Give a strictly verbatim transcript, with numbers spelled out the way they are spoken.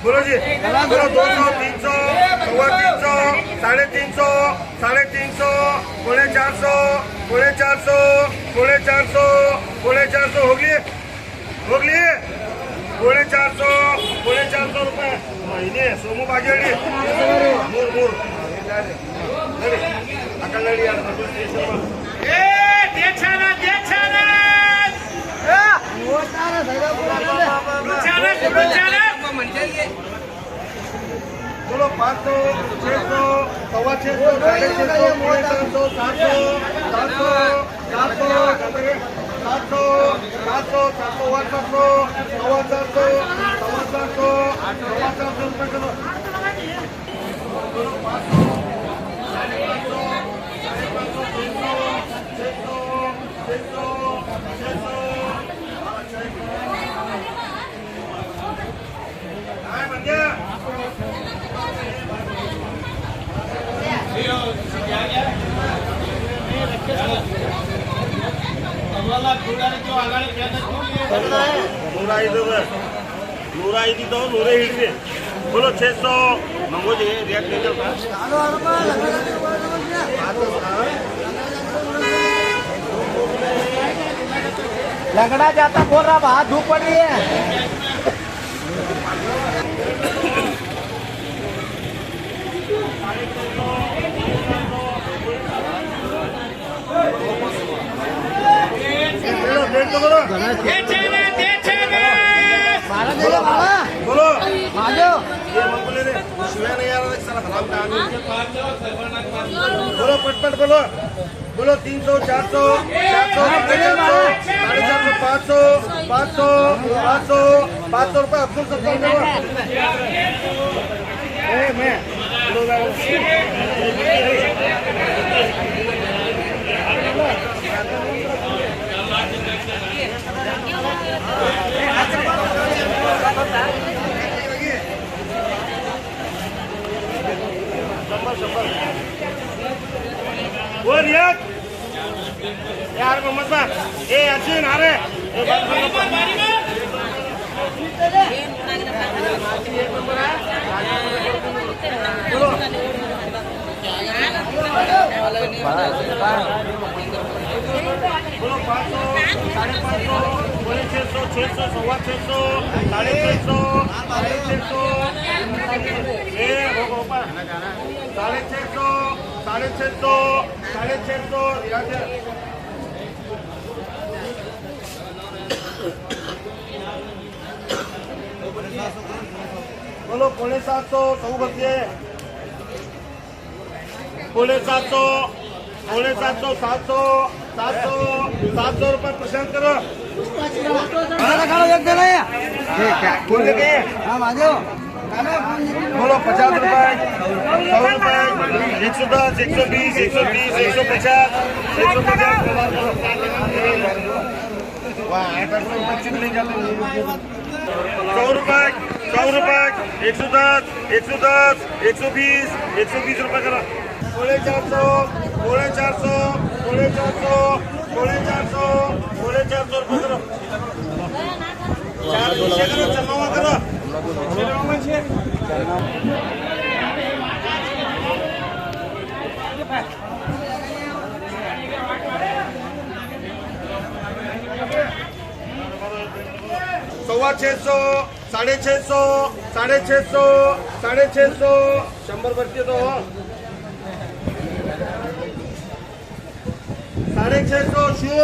بولو جی، بولو، دو سو، تین سو، سوا تین سو، ساڑھے تین سو، ساڑھے تین سو، پونے چار سو، پونے چار سو، پونے چار سو، پونے چار سو، ہو گئی؟ ہوگلی، پونے چار سو، پونے چار سو روپے. ہاں، انہیں سومو باگیڑی. مور، مور. اکل لڑی یار، اے، دیچھانا، دیچھانا. بولو، پانچ سو، چھ سو، سوا چھ سو، ساڑھے چھ سو، پونے سات سو، سات سو، سات سو، سات سو، سات سو، سات سو، سات سو، سوا سات سو، سوا سات سو، سوا سات سو روپے کلو. نورا ایدی تو، نورا ایدی تو، نورا ایدی. بولو، چھ سو. منگو جی، ریٹ نہیں چلتا. لنگڑا جاتا بول رہا، بہت دھوپ پڑ رہی ہے. بولو، بولو. بولو، پٹ پٹ بولو. بولو، تین سو، چار سو، چار سو، ساڑھے چار سو، ساڑھے چار سو، پانچ سو، پانچ سو، پانچ سو، پانچ سو روپے افضل سب کو دو. اے، میں. شمبر، شمبر. وہ ریاض. یار محمد صاحب، اے یاسین، آ رہے. اے بات سنو. بولو، پانچ سو، ساڑھے پانچ سو، پونے چھ سو، چھ سو، سوا چھ سو، ساڑھے چھ سو، ساڑھے چھ سو. اے، ہو، ہو، پر. ساڑھے چھ سو، ساڑھے چھ سو، ساڑھے چھ سو، یہاں سے. بولو، پونے سات سو، سو بچے. پونے سات سو، پونے سات سو، سات سو، سات سو، سات سو روپے پرسنٹ کرو. ذرا کھڑا دیکھ دینا ہے. ٹھیک ہے. بول کے. ہاں، آ جاؤ. بولو، پچاس روپے، سو روپے، ایک سو دس، ایک سو بیس، ایک سو تیس، ایک سو پچاس، ایک سو پچاس. واہ، ایسا کوئی بچے نہیں جاتے. سو روپے، سو روپے، ایک سو دس، ایک سو دس، ایک سو بیس، ایک سو بیس روپے کرو. پونے چار سو، پونے چار سو، پونے چار سو، پونے چار سو، پونے چار سو روپے کرو. چار سو کرو، چماوا کرو. سوا چھ سو، ساڑھے چھ سو، ساڑھے چھ سو، ساڑھے چھ سو. شمبر بچے تو. ساڑھے چھ سو شو.